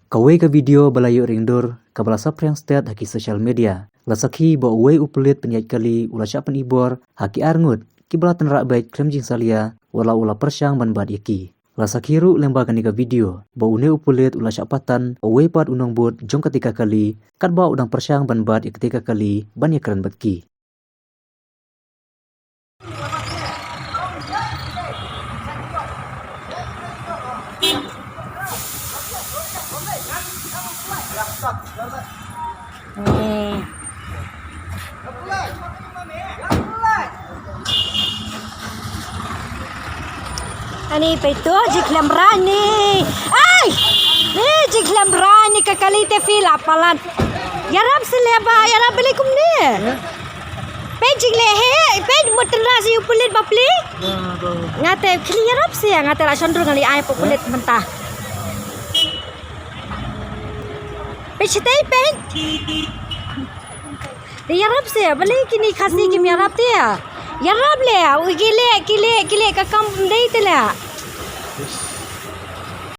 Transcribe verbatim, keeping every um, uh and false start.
Kawei ka video ba la ïoh ringdur, kaba la saphriang stet ha ki social media. La sakhi ba uwei u pulit pynïaid kali u la shah pynibor ha ki ar ngut kiba la tynrah beit khlem jingsalia, wat la u la pyrshang ban bat ïa ki. La sakhi ruh lyngba kane ka video ba une u pulit u la shah patan uwei pat u nongbud jong katei ka kali, katba u dang pyrshang ban bat ïa katei ka kali ban ïakren bad ki. Ani peit to, jingkhlem rang ni. Ai! Ni jingkhlem rang ni ka kali te phi la palat. Ïarap seh leh ba, ïarap balei kumne. Peit jingleh hi, peit mut tynrah seh u pulit bapli. Nga te khlieh ïarap seh, nga te la shon dur nga leit ai pat pulit mynta. Peit shatei peit. Te ïarap seh, balei kine Khasi kim ïarap te. Ïarap leh, u ki leh, ki leh, ki leh ka kam dei te leh.